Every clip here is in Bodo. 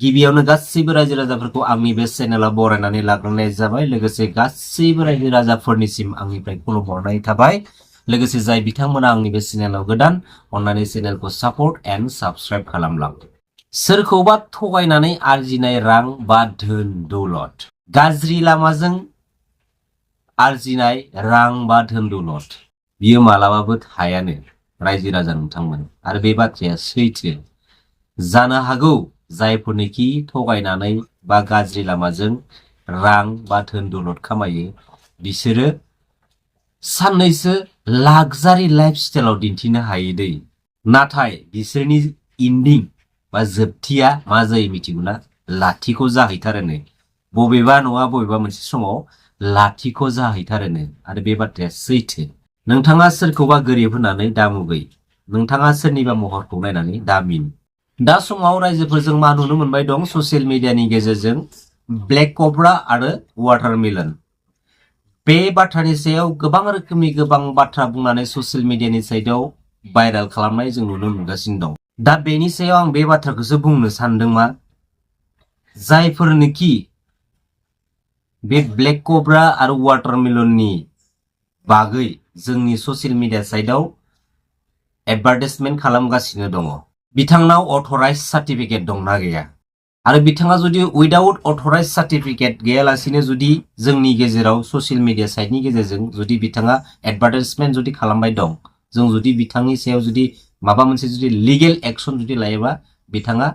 गिबियावनो गासैबो रायजो राजाफोरखौ आंनि बे चेनेलाव बरायनानै लाग्रोनाय जाबाय। लोगोसे गासैबो रायजो राजाफोरनिसिम आंनिफ्राय खुलुमहरनाय थाबाय। लोगोसे जाय बिथांमोना आंनि बे चेनेलाव गोदान अन्नानै चेनेलखौ सापर्ट एन्ड साबस्क्राइब खालामलां। सोरखौबा थगायनानै आरजिनाय रां बा धोन दौलत, गाज्रि लामाजों आरजिनाय रां बा धोन दौलत बियो मालाबाबो थायानो रायजो राजा नोंथांमोन। आरो बे बाथ्राया सैथो। जानो हागौ जायफोरनोखि थगायनानै बा गाज्रि लामाजों रां बा धोन दौलत खामायो बिसोरो साननैसो लाक्जारि लाइफ स्टाइलाव दिन्थिनो हायो दै। नाथाय बिसोरनि इन्डिं बा जोबथिया मा जायो मिथिगौना? लाथिख' जाहैथारोनो। बबेबा नङा बबेबा मोनसे समाव लाथिख' जाहैथारोनो। आरो बे बाथ्राया सैथो। नोंथाङा सोरखौबा गोरिब होननानै दामुगै, नोंथाङा सोरनिबा महरखौ नायनानै दामिन। दा समाव रायजोफोरजों मा नुनो मोनबाय दं ससियेल मिडियानि गेजेरजों ब्लेक कब्रा आरो वाटारमेलन। बे बाथ्रानि सायाव गोबां रोखोमनि गोबां बाथ्रा बुंनानै ससियेल मिडियानि साइडआव भाइरेल खालामनाय जों नुनो मोनगासिनो दं। दा बेनि सायाव आं बे बाथ्राखौसो बुंनो सानदों मा, जायफोरनोखि बे ब्लेक कब्रा आरो वाटारमेलननि बागै जोंनि ससियेल मिडिया साइडआव एडभार्टाइजमेन्ट खालामगासिनो दङ, बिथांनाव अथराइज सार्टिफिकेट दंना गैया? आरो बिथाङा जुदि उइदाउट अथराइज सार्टिफिकेट गैयालासिनो जुदि जोंनि गेजेराव ससियेल मिडिया साइटनि गेजेरजों जुदि बिथाङा एडभार्टाइजमेन्ट जुदि खालामबाय दं, जों जुदि बिथांनि सायाव जुदि माबा मोनसे जुदि लिगेल एक्सन जुदि लायोबा बिथाङा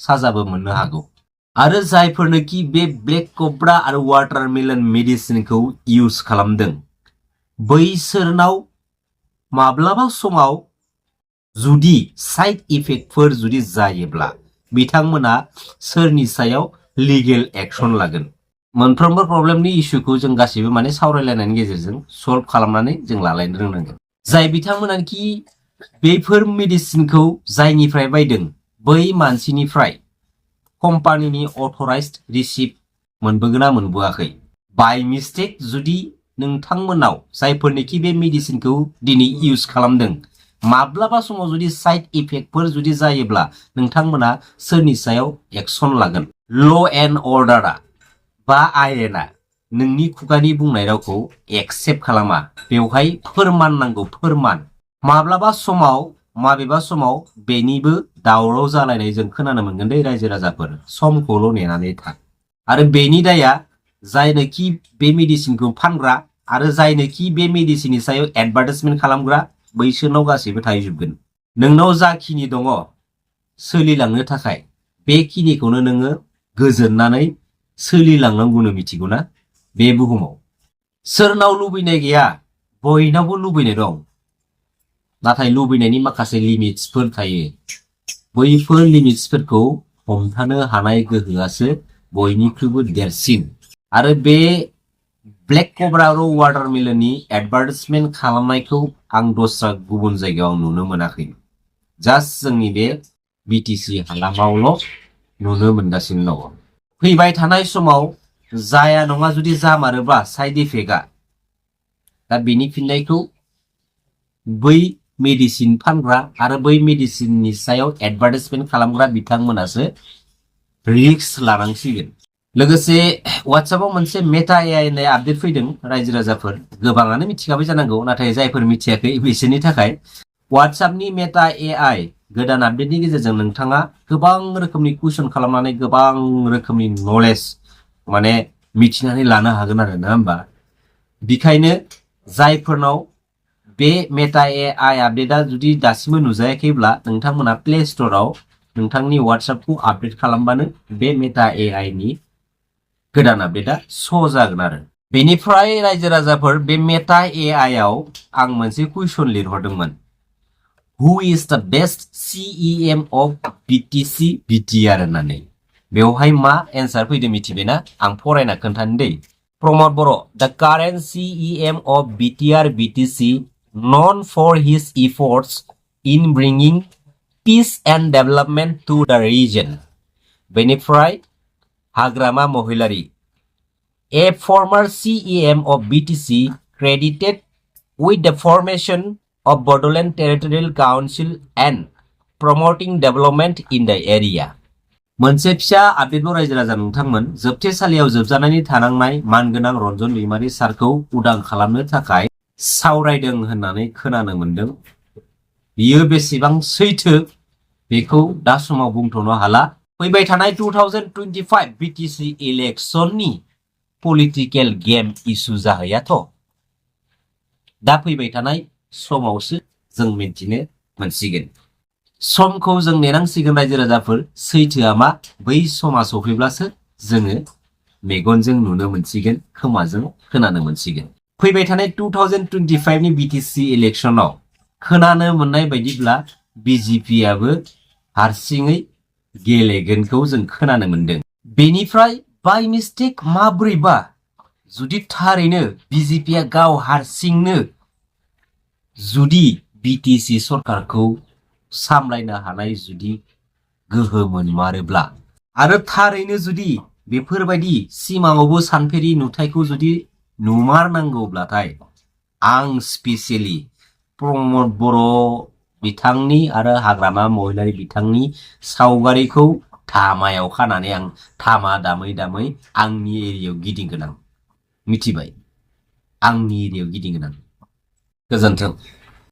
साजाबो मोननो हागौ। आरो जायफोरनोखि बे ब्लेक कब्रा आरो वाटारमेलन मेडिसिनखौ इउज खालामदों बैसोरनाव माब्लाबा समाव जुदि साइड इफेक्टफोर जुदि जायोब्ला बिथांमोना सोरनि सायाव लिगेल एक्सन लागोन। मोनफ्रोमबो प्रब्लेमनि इस्युखौ जों गासैबो माने सावरायलायनायनि गेजेरजों सल्भ खालामनानै जों लालायनो रोंनांगोन। जाय बिथांमोनाखि बेफोर मेडिसिनखौ जायनिफ्राय बायदों बै मानसिनिफ्राय कम्पानिनि अथराइज्ड रिसिप्ट मोनबोगोन ना मोनबोआखै? बाय मिस्टेक जुदि नोंथांमोनाव जायफोरनोखि बे मेडिसिनखौ दिनै इउज खालामदों माब्लाबा समाव जुदि साइड इफेक्टफोर जुदि जायोब्ला नोंथांमोना सोरनि सायाव एक्सन लागोन? ल' एन्ड अर्डारा बा आयेना नोंनि खुगानि बुंनाय रावखौ एक्सेप्ट खालामा। बेवहाय फोरमान नांगौ, फोरमान। माब्लाबा समाव माबेबा समाव बेनिबो दावराव जालायनाय जों खोनानो मोनगोन दै रायजो राजाफोर। समखौल' नेनानै था। आरो बेनि दाया जायनोखि बे मेडिसिनखौ फानग्रा आरो जायनोखि बे मेडिसिननि सायाव एडभार्टाइजमेन्ट खालामग्रा बैसोरनाव गासैबो थाहैजोबगोन। नोंनाव जाखिनि दङ सोलिलांनो थाखाय बेखिनिखौनो नोङो गोजोननानै सोलिलांनांगौनो, मिथिगौना? बे बुहुमाव सोरनाव लुबैनाय गैया? बयनावबो लुबैनाय दं। नाथाय लुबैनायनि माखासे लिमिट्सफोर थायो। बैफोर लिमिट्सफोरखौ हमथानो हानाय गोहोआसो बयनिख्रुइबो देरसिन। आरो बे ब्लेक कब्रा आरो वाटारमेलननि एडभार्टाइजमेन्ट खालामनायखौ आं दस्रा गुबुन जायगायाव नुनो मोनाखै। जास्ट जोंनि बे बिटिसि हालामावल' नुनो मोनगासिनो दङ। फैबाय थानाय समाव जाया नङा जुदि जामारोबा साइड इफेक्टआ, दा बेनि फिननायखौ बै मेडिसिन फानग्रा आरो बै मेडिसिननि सायाव एडभार्टाइजमेन्ट खालामग्रा बिथांमोनासो रिस्क लानांसिगोन। लोगोसे वाट्सएपआव मोनसे मेटा एआइ होननाय आपडेट फैदों रायजो राजाफोर। गोबाङानो मिथिखाबाय जानांगौ, नाथाय जायफोर मिथियाखै बिसोरनि थाखाय वाट्सएपनि मेटा एआइ गोदान आपडेटनि गेजेरजों नोंथाङा गोबां रोखोमनि कुइसन खालामनानै गोबां रोखोमनि नलेज माने मिथिनानै लानो हागोन आरो, नङा होमबा? बेखायनो जायफोरनाव बे मेटा एआइ आपडेटआ जुदि दासिमबो नुजायाखैब्ला नोंथांमोना प्ले स्ट'राव नोंथांनि वाट्सएपखौ आपडेट खालामबानो बे मेटा एआइनि गोदान आपडेटआ श' जागोन आरो। बेनिफ्राय रायजो राजाफोर बे मेटा एआइआव आं मोनसे कुइसन लिरहरदोंमोन, हु इज द बेस्ट सिइएम अफ बिटिसि बिटिआर होननानै। बेवहाय मा एन्सार फैदों मिथिबायना? आं फरायना खोन्थानो दै। Pramod Boro', the current CEM of BTR BTC known for his efforts in bringing peace and development to the region. बेनिफ्राय हाग्रामा महिलारी, a former CEM of BTC credited with the formation of Bodoland Territorial Council and promoting development in the area. मोनसे फिसा आपडेटबाव रायजो राजा नोंथांमोन जोबथेसालियाव जोबजानायनि थानांनाय मानगोनां रन्जन दैमारि सारखौ उदां खालामनो थाखाय सावरायदों होननानै खोनानो मोनदों। बियो बेसेबां सैथो बेखौ दा समाव बुंथ'नो हाला। फैबाय थानाय 2025 बिटिसि इलेक्शननि पलिटिकेल गेम इस्यु जाहैयाथ'। दा फैबाय थानाय समावसो जों मिन्थिनो मोनसिगोन। समखौ जों नेनांसिगोन रायजो राजाफोर। सैथोआ मा बै समा सफैब्लासो जोङो मेगनजों नुनो मोनसिगोन, खोमाजों खोनानो मोनसिगोन। फैबाय थानाय 2025 नि बिटिसि इलेक्शनाव खोनानो मोननाय बायदिब्ला बिजेपिआबो हारसिङै गेलेगोनखौ जों खोनानो मोनदों। बेनिफ्राय बाय मिस्टेक माब्रैबा जुदि थारैनो बिजेपिआ गाव हारसिंनो जुदि बिटिसि सरकारखौ सामलायनो हानाय जुदि गोहो मोनमारोब्ला आरो थारैनो जुदि बेफोरबायदि सिमाङावबो सानफेरि नुथायखौ जुदि नुमारनांगौब्लाथाय आं स्पेसियेलि प्रमद बर' बिथांनि आरो हाग्रामा महिलारि बिथांनि सावगारिखौ धामायाव खानानै आं धामा दामै दामै आंनि एरियायाव गिदिंगोन। आं मिथिबाय, आंनि एरियायाव गिदिंगोन आं। गोजोन्थों।